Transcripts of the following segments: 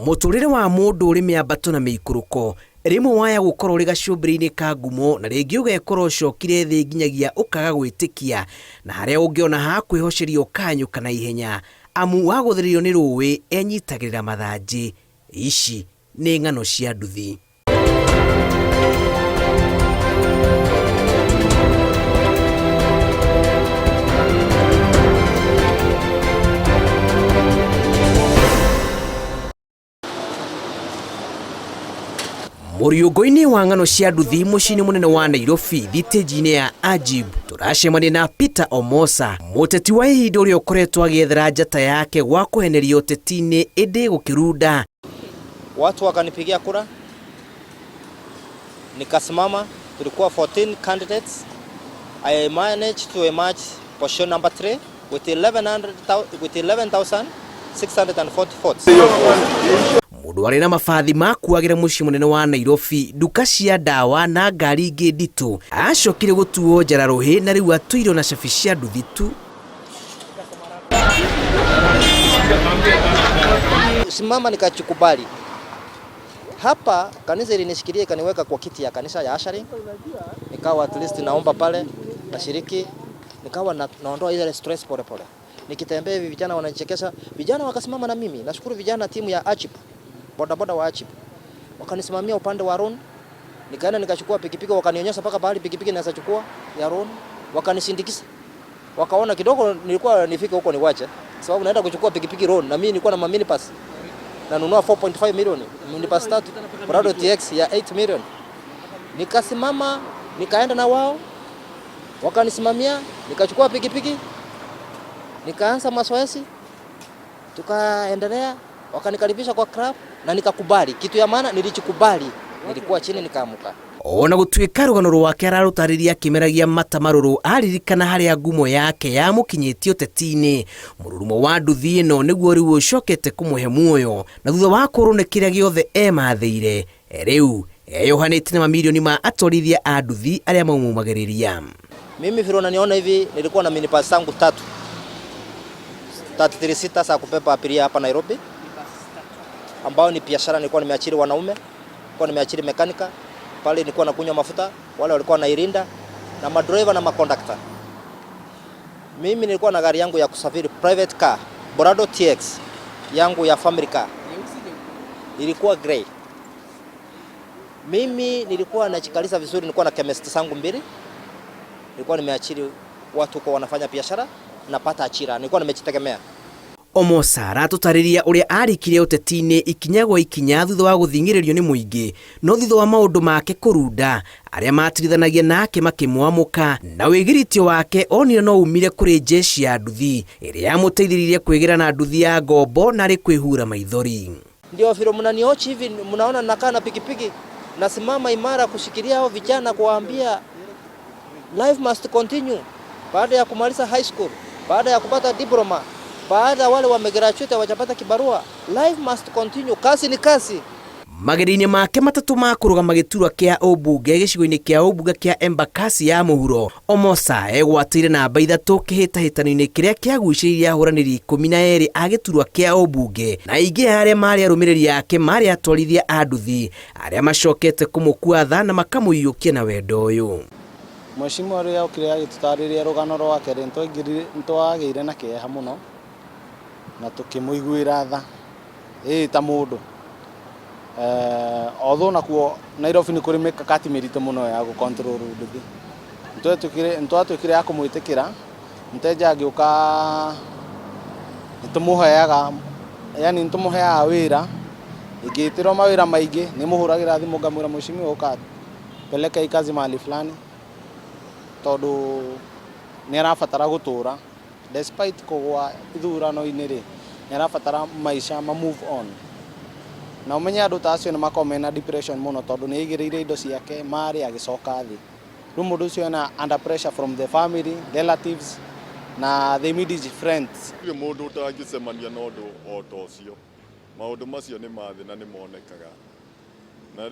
Mũtũrĩre wa mũndũ ũrĩ mĩambato na mĩikũrũko, rĩmwe waya gũkorwo ũrĩ gacũmbĩrĩ-inĩ ka ngumo na rĩngĩ ũgekora ũcokire thĩ nginyagia ũkaga gwĩtĩkia na harĩa ũngĩona ha kwĩhoceria ũkanyũka na ihenya amu wagũthĩrĩrio nĩ rũĩ enyitagĩrĩra mathanjĩ. Ici nĩ ng'ano cia nduthi. Mũriũngũ-inĩ wa ng'ano cia nduthi mũciĩ-inĩ mũnene wa Nairobi thitĩnji-inĩ ya Ajib tũracemania na Peter Omosa, mũteti wa ihinda ũrĩa ũkoretwo agĩethera njata yake gwa kũheneria ũteti-inĩ ĩndĩ gũkĩrunda. Watu wakanipigia kura, nikasimama. Tulikuwa 14 candidates. I managed to emerge position number 3 with 1100 with 11,640 votes. Mũndũ warĩ na mabathi makuagĩra mũciĩ mũnene wa Nairobi nduka cia ndawa na ngari ingĩ nditũ acokire gũtuo njara rũhĩ na rĩu atũirwo na cabi cia nduthi tu. Simama nikachukubali. Hapa kanisa ilinishikilia ikaniweka kwa kiti ya kanisa ya ushering. Nikawa at least naomba pale, nashiriki, nikawa naondoa ile stress pole pole. Nikitembea hivi vijana wananichekesha, vijana wakasimama na mimi. Nashukuru vijana timu ya Achip, boda boda wa Achip. Wakanisimamia upande wa loan. Nikaenda nikachukua pikipiki, wakanionyesha mpaka pahali pikipiki naweza chukua ya loan, wakanisindikiza. Wakaona kidogo nilikuwa nifike huko niwache, sababu naenda kuchukua pikipiki loan na mimi nilikuwa na minibus. Nanunua 4.5 milioni, minibus tatu, Prado TX ya 8 million. Nikasimama, nikaenda na wao, wakanisimamia, nikachukua pikipiki, nikaanza mazoezi, tukaendelea, wakanikaribisha kwa club na nikakubali. Kitu ya maana nilichukubali, nilikuwa chini nikaamuka. Ona gũtuĩka rũgano rwake ararũtarĩria akĩmeragia mata marũrũ aririkana harĩa ngumo yake yamũkinyĩtie ũteti-inĩ, mũrurumo wa nduthi ĩno nĩguo rĩu ũcokete kũmũhe muoyo na thutha wa kũrwo nĩ kĩrĩa gĩothe emathĩire, rĩu eyohanĩtie na mamirioni ma atwarithia a nduthi arĩa maumumagĩrĩria. Mimi vile unaniona hivi, nilikuwa na minibus zangu tatu, 33 seater za kubeba abiria hapa Nairobi, ambao ni biashara. Nilikuwa nimeajiri wanaume, nilikuwa nimeajiri mekanika pale, nilikuwa nakunywa mafuta, wale walikuwa nairinda na madriver na makondakta. Mimi nilikuwa na gari yangu ya kusafiri, private car, Prado TX yangu ya family car, ilikuwa grey. Mimi nilikuwa nachikalisa vizuri, nilikuwa na chemist zangu mbili, nilikuwa nimeajiri watu kwa wanafanya biashara, napata ajira, nilikuwa nimejitegemea. Omosa aratũtarĩria ũrĩa arikire ũteti-inĩ ikinya gwa ikinya thutha wa gũthing'ĩrĩrio nĩ mũingĩ, no thutha wa maũndũ make kũrunda arĩa matirithanagia nake makĩmwamũka na wĩgiritio wake onire no umire kũrĩ jeshi ya nduthi ĩrĩa yamũteithĩrĩirie kwĩgĩra na nduthi ya ngombo narĩ kwĩhura maithori. Ndio vile mnaniochi hivi, mnaona nakaa na pikipiki, nasimama imara kushikilia hao vijana, kuwaambia life must continue. Baada ya kumaliza high school, baada ya kupata diploma, baada wale wamegraduate hawajapata kibarua, life must continue. Kazi ni kazi. Magerio-inĩ make matatũ ma kũrũgama gĩturwa kĩa ũmbunge gĩcigo-inĩ kĩa ũmbunge kĩa Embakasi ya mũhuro, Omosa egwatĩire namba ithatũ kĩhĩtahĩtano-inĩ kĩrĩa kĩagucĩrĩirie ahũranĩri 12 a gĩturwa kĩa ũmbunge na aingĩ a arĩa marĩ arũmĩrĩri ake marĩ atwarithia a nduthi arĩa macokete kũmũkua tha na makamũiyũkia na wendo ũyũ. Mheshimiwa rĩrĩa okire agĩtũtarĩria rũgano rwake rĩ, nĩtwagĩire na kĩeha mũno na tũkĩmũiguĩra tha ĩĩ ta mũndũ. Although nakuo Nairobi nĩ kũrĩ mĩkakati mĩritũ mũno ya gũ control nduthi, nĩtwatuĩkire a kũmwĩtĩkĩra. Mteja agĩũka nĩtũmũheaga, yani nĩtũmũheaga wĩra. Ingĩtĩrwo mawĩra maingĩ nĩmũhũragĩra thimũ ngamwĩra, mheshimiwa, ũka peleka hii kazi mahali fulani, tondũ nĩ arabatara gũtũra despite kũgwa ithurano-inĩ rĩ, nĩ arabatara maica ma move on. Na ũmenye andũ ta acio nĩ makoragwo mena depression mũno, tondũ nĩ aigĩrĩire indo ciake marĩ agĩcoka thĩ. Rĩu mũndũ ũcio ena under pressure from the family, relatives na the immediate friends. Gũtirĩ mũndũ ũtangĩcemania na ũndũ o ta ũcio. Maũndũ macio nĩ ma thĩ na nĩ monekaga. Na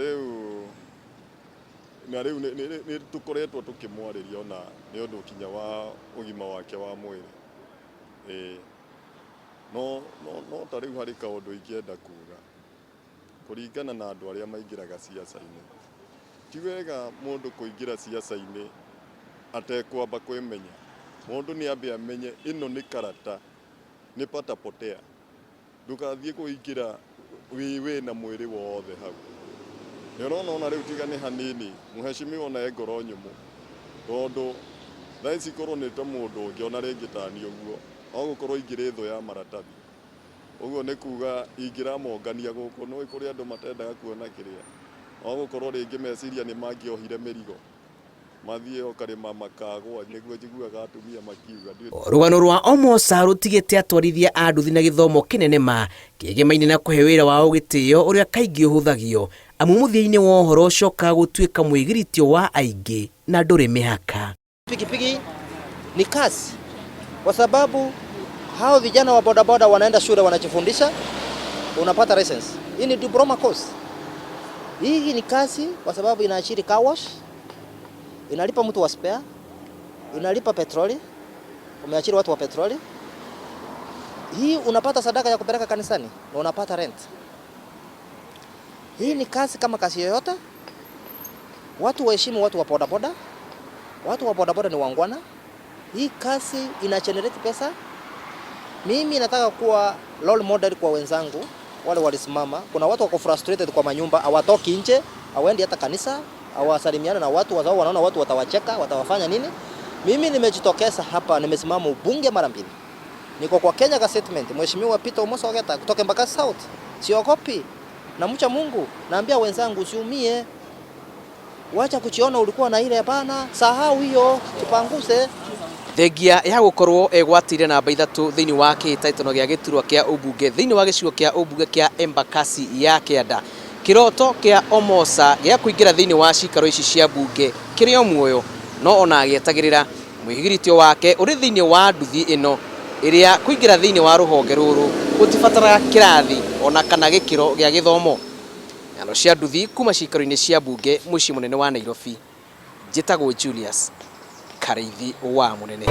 rĩu nĩ tũkoretwo tũkĩmwarĩria ona nĩ ũndũ kinya wa ũgima wake wa mwĩrĩ. Ĩĩ. No ta rĩu harĩ kaũndũ ingĩenda kuga. Kũringana na andũ arĩa maingĩraga ciaca-inĩ, ti wega mũndũ kũingĩra ciaca-inĩ atekwamba kwĩmenya. Mũndũ nĩ ambe amenye ĩno nĩ karata, nĩ patapotea. Ndũgathiĩ kũingĩra wĩ we na mwĩrĩ wothe hau. Nĩ ũrona ona rĩu tiga nĩ hanini, mheshimiwa ona e ngoro nyũmũ, tondũ thaa ici korwo nĩ ta mũndũ ũngĩ ona rĩngĩ tani ũguo, ogũkorwo ingĩrĩ thũ ya maratathi. Ũguo nĩ kuga ingĩramongania gũkũ, nĩ kũrĩ andũ matendaga kuona kĩrĩa. Ogũkorwo rĩngĩ meciria nĩ mangĩohire mĩrigo, mathiĩ o karĩma makagwa, nĩguo njiguaga atumia makiuga. Rũgano rwa Omosa rũtigĩte atwarithia a nduthi na gĩthomo kĩnene ma kĩgemaine na kũhe wĩra wao gĩtĩo ũrĩa kaingĩ ũhũthagio, amu mũthia-inĩ wa ũhoro ũcokaga gũtuĩka mwĩgiritio wa aingĩ na ndũrĩ mĩhaka. Pikipiki ni kazi, kwa sababu hao vijana wa bodaboda wanaenda shule wanajifundisha, unapata license. Hii ni diploma course. Hii ni kazi kwa sababu inaajiri car wash, inalipa mtu wa spare, inalipa petroli, umeajiri watu wa petroli. Hii unapata sadaka ya kupeleka kanisani na unapata rent. Hii ni kazi kama kazi yoyote. Watu waheshimu watu wa bodaboda. Watu wa bodaboda ni wangwana. Hii kazi ina generate pesa. Mimi nataka kuwa role model kwa wenzangu wale walisimama. Kuna watu wako frustrated kwa manyumba, hawatoki nje, hawaendi hata kanisa, hawasalimiana na watu, wazao wanaona watu watawacheka, watawafanya nini. Mimi nimejitokeza hapa, nimesimama ubunge mara mbili. Niko kwa Kenya Statement, Mheshimiwa Peter Omosa Ogeta kutoka Embakasi South. Siogopi. Namcha Mungu, naambia wenzangu usiumie. Wacha kuchiona ulikuwa na ile, hapana, sahau hiyo, tupanguse. Thengia ya gũkorwo egwatĩire namba ithatũ thĩinĩ wa kĩhĩtahĩtano gĩa gĩturwa kĩa ũmbunge thĩinĩ wa gĩcigo kĩa ũmbunge kĩa Embakasi ya Kĩanda, kĩroto kĩa Omosa gĩa kũingĩra thĩinĩ wa cikaro ici cia mbunge kĩrĩ o muoyo, no ona agĩetagĩrĩra mwĩgiritio wake ũrĩ thĩinĩ wa nduthi ĩno ĩrĩa kũingĩra thĩinĩ wa rũhonge rũrũ gũtibataraga kĩrathi ona kana gĩkĩro gĩa gĩthomo. Ng'ano cia nduthi kuma cikaro-inĩ cia mbunge mũciĩ mũnene wa Nairobi. Njĩtagwo Julius Karĩithi wa Mũnene.